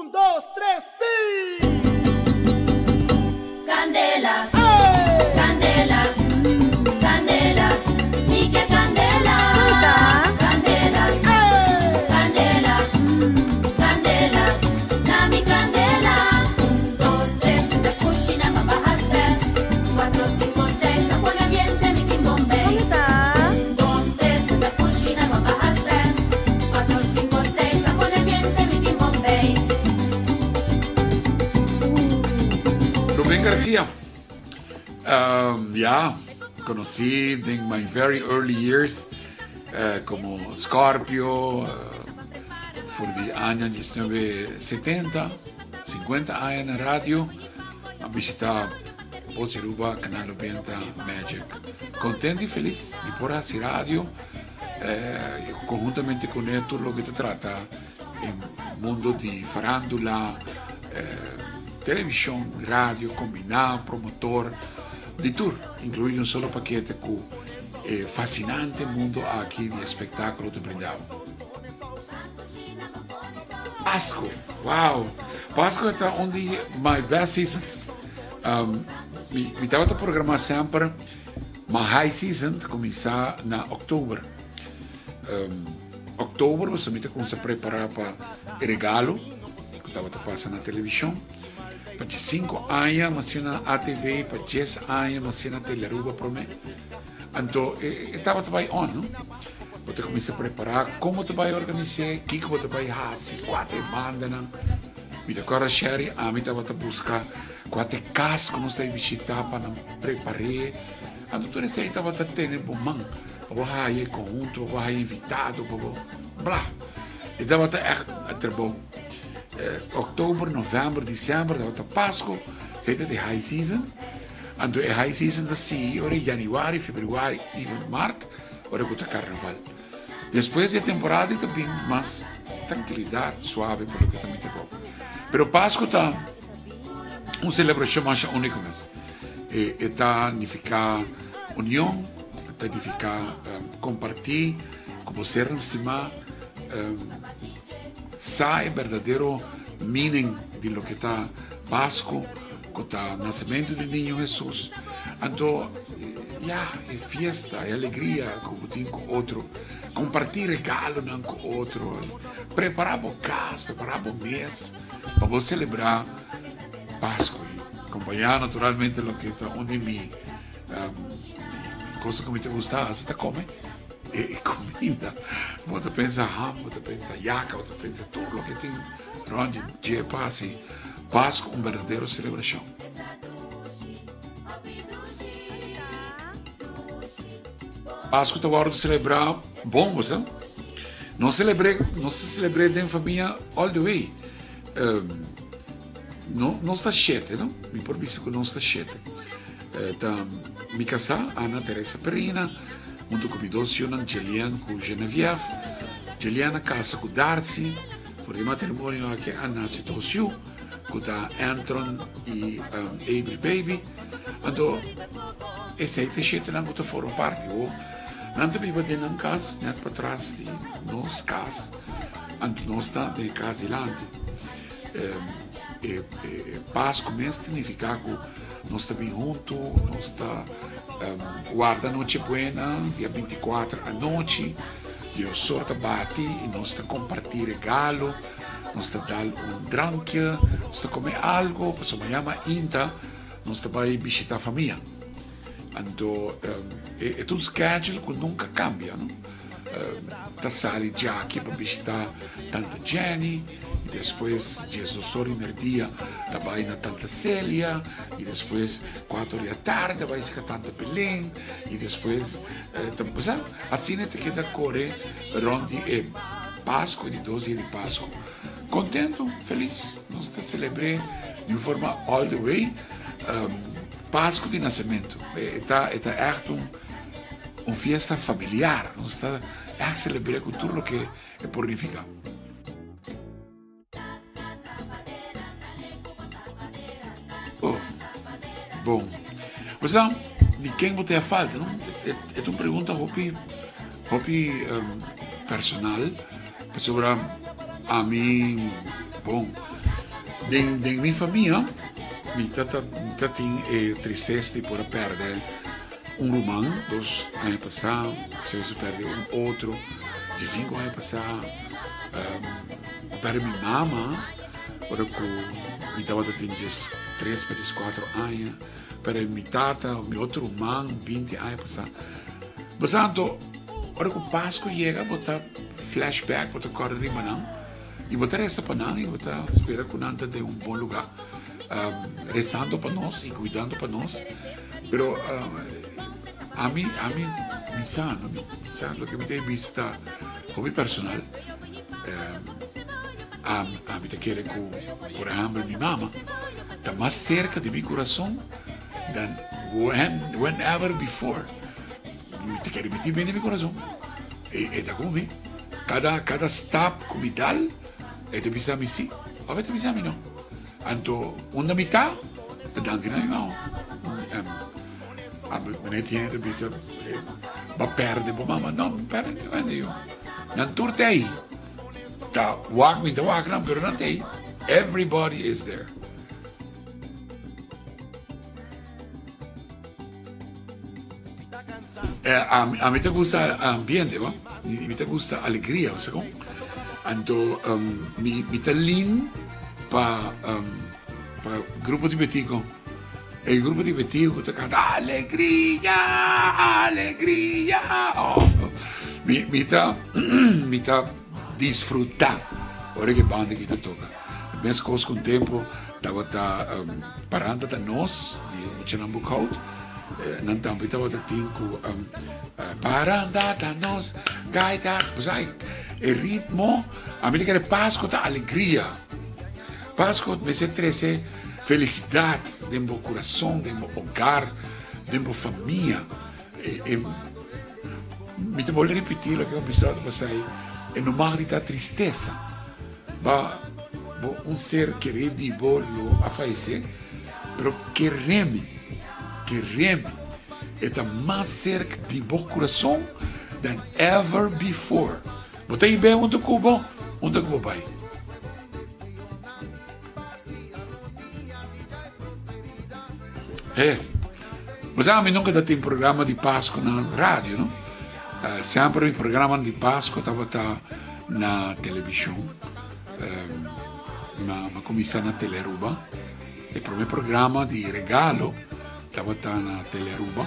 Un, dos, tres, si! Candela, candela, candela, mi ke candela. Candela, candela, candela, na mi candela. Un, dos, tres, ta cushina, mama has Cuatro, cinco, seis, ta pone ambiente, mi tin Bombay. Un, dos, tres, ta cushina, mama has Cuatro, cinco, seis, ta pone ambiente, mi tin Bombay. Rubén Garcia. Ja, conocí in my very early years como Scorpio, for di aña 1970, 50 aña na radio, a bishita Voz Aruba, Canal 90, Magic. Contento y feliz di por haci radio, conjuntamente con e tur loke ta trata e mundo di farandula, television, radio, combina, promotor, di tur, inclui den un solo pakete cu e fascinante mundo aki di espectaculo ta brinda. Pasco, wow! Pasco ta un di my best seasons. Mi tabata programa semper my high season ta cuminsa na october. October pasobra mi ta cuminsa prepara pa e regalo cu tabata pasa na television. Pa diescinco aña mi a haci na ATV, pa dies aña mi a haci na Telearuba prome. Anto e tabata bai on, no? Bo ta cuminsa prepara con bo ta bai organise, kico bo ta bai haci, cua ta e bandanan. Mi ta corda Sherry, ami tabata busca cua ta e cas cu nos ta bishita pa nan prepare. Anto tur esey tabata tene bo man pa bo haya e conhunto, pa bo haya invitado, pa bo bla. E tabata echt trabou. October, november, december tabata Pasco, esey ta di high season. Anto e high season ta sigui ora januari, februari, even mart, ora ku ta karnaval. Despues di e temporada ta bin mas trankilidat, suave pa loke ta mi trabou. Pero Pasku ta un selebrashon masha úniko mes. E, e ta nifiká union, e ta nifiká kompartí ku bo sernan stimá, sa e berdadero meaning di loke ta Pasku. Cu ta nacimento di Niño Hesus. Anto, ya, e fiesta, e alegria cu bo tin cu otro, comparti regalonan cu otro, prepara bo cas, prepara bo mes pa bo celebra Pascu. Y acompaña naturalmente loke ta un di mi cosa cu mi ta gusta haci ta come e comida. Bo ta pensa ham, bo ta pensa yaca, bo ta pensa tur loke tin rond di dje pa haci. Pasku un berdadero selebrashon. Pasku ta wòrdu selebrá bon, bo sa. Nos selebr'é, nos ta selebr'é den famia all the way. No, nos ta shete, no? Mi por bisa ku nos ta shete. Ta mi kasá, Ana Teresa Perina, huntu ku mi dos yunan, Jelien ku Geneviève. Jelien a kasa ku Darcy. For di matrimonio aki a nase dos yu, ku ta Antron i Avery Baby. Anto esei ta e shetenan ku ta forma parti. Ho, nan ta biba den nan kas nèt patras di nos kas, anto nos ta den e kas dilanti. E Pasku mes ta nifiká ku nos ta bin huntu, nos ta warda Noche Buena dia binti kuater anochi. Dios ta bati i nos ta kompartí regalo, nos ta dal un drankje, nos ta kome algo, pasobra mañana mainta nos ta bai bishitá famia. Anto e ta un schedule ku nunka kambia, no? Ta sali djaki pa bishitá tanta Jenny, i despues diesdos ora i merdia ta bai na tanta Celia, i despues kuater ora di atardi ta bai seka tanta Belen, i despues ta pasa. Asina ta keda kore rond di e Pasku, di dos dia di Pasku. Kontentu, felis, nos ta selebr'é di un forma all the way Pasku di Nasementu. E ta e ta ègt un un fiesta familiar. Nos ta ègt selebr'é ku tur loke e por nifiká. Oh, bon. Osea, di ken bo ta e falta, no? E ta un pregunta hopi, hopi um, personal, pasobra ami, bon, Den den mi famia mi tata mi ta tin e tristesa di por a perde un ruman dos aña pasá, despues a perde un otro diesinco aña pasá, a perde mi mama ora ku mi tabata tin diestres pa dieskuatro aña, perde mi tata mi otro ruman binti aña pasá. Bo sa anto ora ku Pasku yega bo ta flashback bo ta kòrda riba nan. I bo ta resa pa nan i bo ta spera ku nan ta den un bon lugá, resando pa nos i kuidando pa nos. Pero ami, ami, mi sa, no? Mi sa loke mi ta bisa ta hopi personal. Ami ta kere ku, por ehèmpel, mi mama ta mas serka di mi kurason than whenever before. Mi ta kere miti bini mi corazon. E, e ta ku mi. Kada, kada stap ku mi dal, e ta bisa mi si, of e ta bisa mi no. Anto, unda mi ta, ta danki na mi mama. Um, a meneer tiene ta bisa, eh, ba perde bo mama. No, mi perde mi mama yo. Nan tur ta ahí. Ta wak mi ta wak nan, pero nan ta ahí. Everybody is there. Eh, a mi ta gusta ambiente, bo. Mi ta gusta alegria, bo sa kon? Anto, um, mi, mi ta lin pa, um, pa grupo di Betico. E grupo di Betico ta canta alegria, alegria. Oh, mi, mi ta, mi ta disfruta ora que banda ki ta toca. Mescos con tempo tabata um, paranda ta nos di muchanan Boekhout. Eh, nan tambe tabata tin ku um, uh, paranda ta nos gaita. Pues ai, e ritmo, a mi ta kere Pasco ta alegria. Pasco mester trece felicidad den bo corazon, den bo hogar, den bo famia. E, e, mi ta bolbe repeti loke mi a bisa rato pasai, e no mag di ta tristesa. Ba bo un ser kere di bo lo a fayece, pero keremi, keremi, e ta mas serka di bo kurason than ever before. Bo ta hib'é huntu ku bo, unda ku bo bai. Eh, bo sa mi nunka ta tin programa di Pasku na radio, no? Uh, semper mi programa di Pasku tabata na televishon. Um, ma, ma kuminsá na Telearuba. E promé programa di regalo tabata na Telearuba.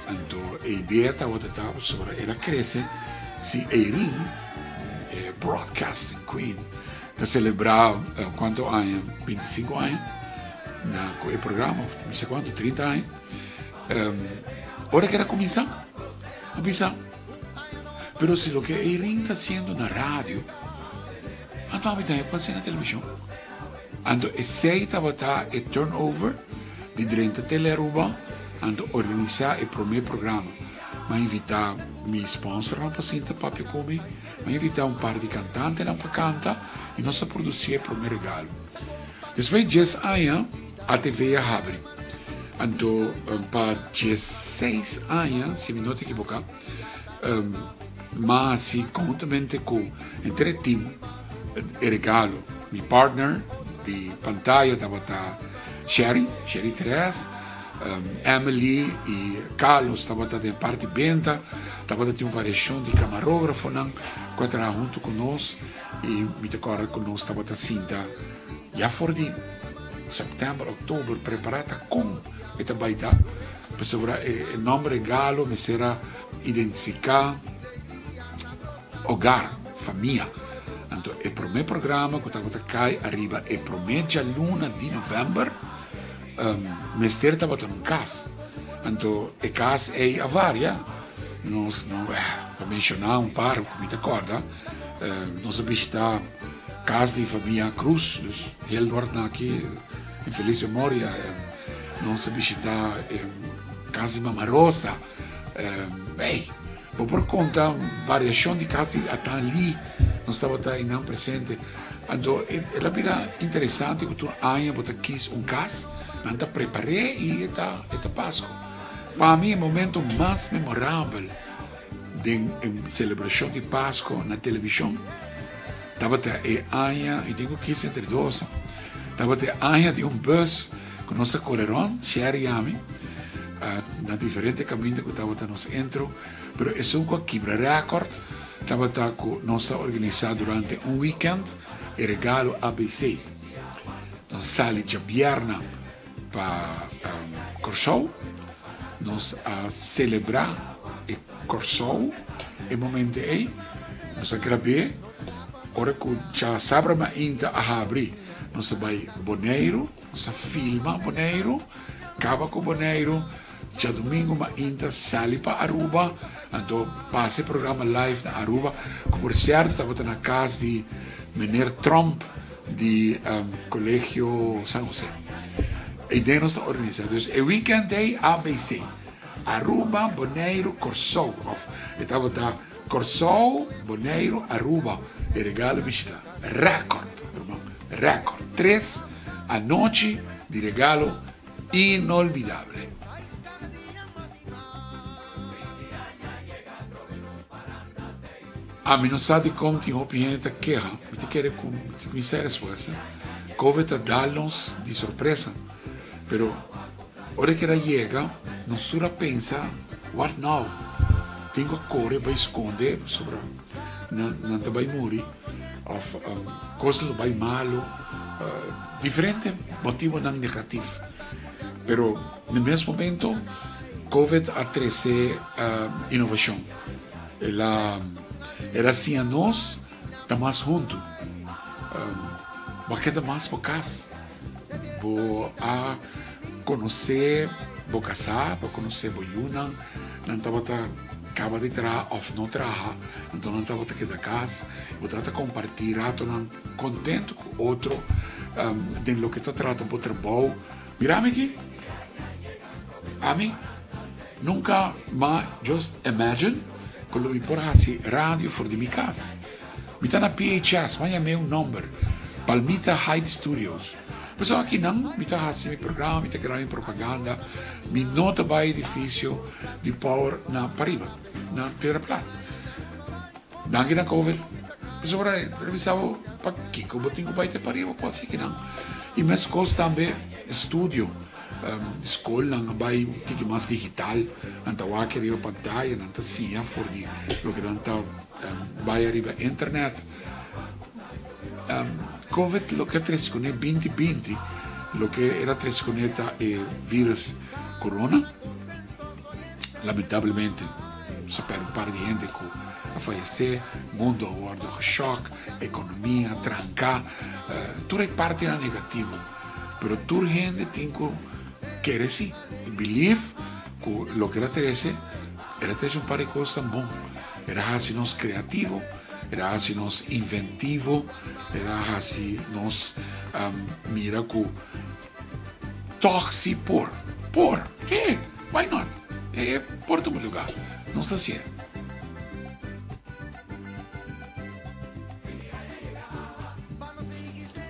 Anto e idea tabata ta pasobra el a krese si Eirin, e broadcasting queen, Ta selebrá kuantu aña, bintisinku aña na ku e programa, òf mi sa kuantu, trinta aña. Ora ku el a kuminsá, a bisa, pero si loke Eirin ta hasiendo na radio, anto ami tambe por hasié na televishon. Anto esei tabata e turnover di drenta Telearuba, anto organisá e promé programa. Mi a invitá mi sponsornan pa sinta papia ku mi. Mi a invitá un par di kantantenan pa kanta i nos a produsí e promé regalo. Despues di dies aña, ATV a habri. Anto pa diesseis aña, si mi no ta ekiboká, m'a hasi konhuntamente ku henter e tim e regalo. Mi partner di pantaya tabata Sherry, Sherry Therese. Emily i Carlos tabata den parti benta, tabata tin un variashon di kamarografonan ku a traha huntu ku nos i mi ta kòrda ku nos tabata sinta ya for di sèptèmber, òktober prepará ta kon e ta bai ta, pasobra e nòmber regalo mester a identifiká hogar, famia. Anto e promé programa ku tabata kai ariba e promé djaluna di novèmber, Mester tabata un kas. Anto e kas ei a varia. Nos no, pa menshoná un par ku mi ta kòrda, nos a bishitá kas di famia Cruz, dus Hildward na aki en felis memoria. Nos a bishitá kas di Mama Rosa. Ey, bo por konta variashon di kas di Atan Lee, nos tabata einan presente. Anto el a bira interesante ku tur aña bo ta kis un kas, nan ta prepar'é i e ta e ta Pasku. Pa mi e momento mas memorabel den e selebrashon di Pasku na televishon tabata e aña, mi tin ku kis entre dos. Tabata e aña di un bus ku nos a kore rònt, Sherry i ami, na diferente kaminda ku tabata nos intro, pero esun ku a kibra rèkòrt tabata ku nos a organisá durante un wikènt e regalo ABC. Nos a sali djabièrna pa Kòrsou, nos a selebrá e Kòrsou e momento ei, nos a grab'é ora ku djasabra mainta a habri, nos a bai Boneiru, nos a filma Boneiru, kaba ku Boneiru, djadumingu mainta sali pa Aruba, anto pasa e programa live na Aruba, ku por sierto tabata na kas di meneer Tromp di Colegio San Jose. Eiden nos ta organisa. Dus e weekend ei ABC. Aruba, Boneiru, Kòrsou. Òf e tabata Kòrsou, Boneiru, Aruba. E regalo bishita. Rèkòrt, ruman. Rèkòrt. Tres anochi di regalo inolvidable. Ami no sa dikon tin hopi hende ta keha. Mi ta kere ku mi sa e respuesta. Covid ta dal nos di sorpresa. Pero ora e keda yega, nos tur a pensa, What now? Tin ku a kore bai skonde pasobra nan nan ta bai muri òf kos lo bai malu. Diferente motibonan negatif. Pero na mes momento Covid a trese inovashon. El a el a siña nos ta mas huntu. Bo a keda mas bo kas. Bo a konosé bo kasá, bo a konosé bo yunan. Nan tabata kaba di traha òf no traha, anto nan tabata keda kas. Bo tabata kompartí ratonan kontentu ku otro den loke ta trata bo trabou. Mira mi aki. Ami nunca ma just imagine cu lo mi por haci radio for di mi cas. Mi ta na PHS, m'a yam'é un nomber, Palmita Heights Studios. Pasobra aki nan mi ta haci mi programa, mi ta graba mi propaganda, mi no ta bay edificio di Power na pariba, na Piedra Plat. Danki na Covid. Pasobra e bisa bo pakico bo tin cu bay te pariba por haci kinan. Y mescos tambe studio. Skolnan a bai un tiki mas digital, nan ta wak riba pantaya, nan ta siña for di loke nan ta bai ariba internet. Covid loke a trese kuné binti binti, loke el a trese kuné ta e virus corona. Lamentablemente nos a pèrdè un par di hende ku a fayesé, mundu a wòrdu geshòk, ekonomia a tranká, tur e partinan negativo. Pero tur hende tin ku kere si i believe ku loke el a trese, el a trese un par di kos tan bon. El a hasi nos kreativo, el a hasi nos inventivo, el a hasi nos mira ku tòg si por. Por! Ke? Why not? E por tuma lugá. Nos ta hasié.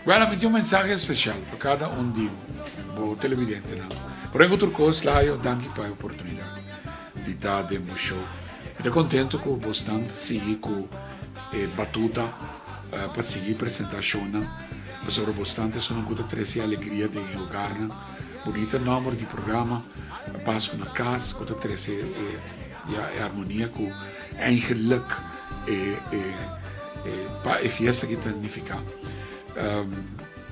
Bueno, mi tin un mensahe special pa cada un di bo televidentenan. Por en otro cos, Layo, danki pa e oportunidad di ta den bo show. Mi ta contento cu bosnan ta sigui cu e batuta pa sigui presenta shownan, pasobra bosnan ta esunnan cu ta trece alegria den e hogarnan. Bunita nomber di programa, Pascu na Cas, cu ta trece e, ya, e armonia cu Eigenlijk e e e pa e fiesta aki ta nifica.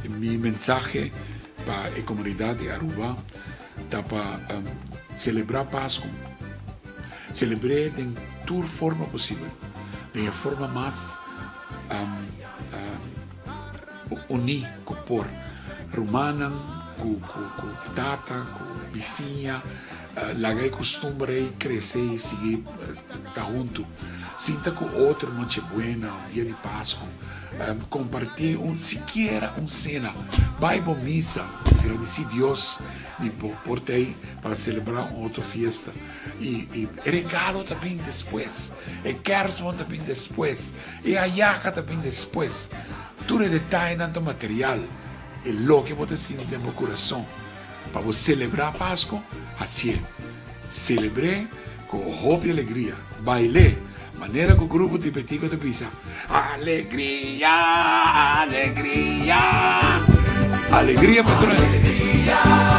Mi mensahe pa e comunidad di Aruba ta pa celebra Pascu. Celebr'e den tur forma posibel, den e forma mas uní ku por. Rumannan ku ku ku tata, ku bisiña, laga e kustumber ei krese i sigui ta huntu. Sinta ku otro Noche Buena òf dia di Pasku, kompartí un sikiera un sena. Bai bo misa, gradisí Dios di bo por ta ei pa selebrá un otro fiesta. I e regalo ta bin despues, e kèrsboom ta bin despues. E ayaca ta bin despues. Tur e detayenan ta material. E loke bo ta sinti den bo kurason pa bo selebrá Pasko, hasié. Selebr'é ku hopi alegria. Bail'é, manera ku grupo di Betico ta bisa, Alegria, alegria, alegria. Alegria pa tur hende.